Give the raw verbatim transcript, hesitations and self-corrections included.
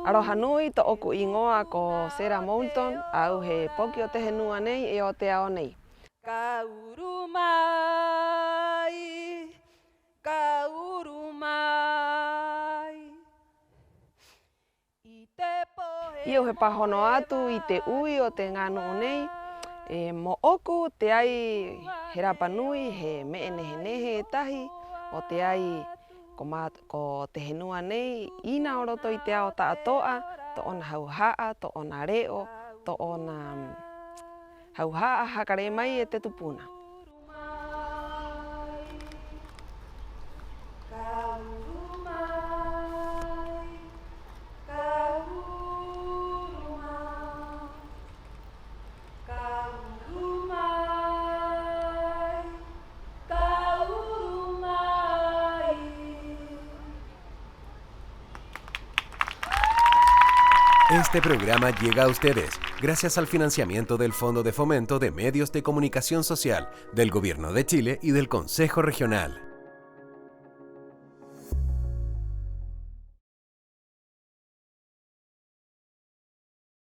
'Aroha nui, tō'oku 'īŋoa ko Sarah Moulton, a au he poki o te henua nei 'e o te ao nei. Ka uru mai, ka uru mai. 'Ī au he pāhono atu i te 'ui o te ŋā nu'u nei, 'e mō'oku te ai he rapa nui, he me'e nehe-nehe e tahi, 'o te ai ko mā-, ko te henua nei, 'ina o roto i te ao ta'ato'a, tō'ona hauha'a, tō'ona re'o, tō'ona hauha'a haka rē mai e te tupuna. Este programa llega a ustedes gracias al financiamiento del Fondo de Fomento de Medios de Comunicación Social del Gobierno de Chile y del Consejo Regional.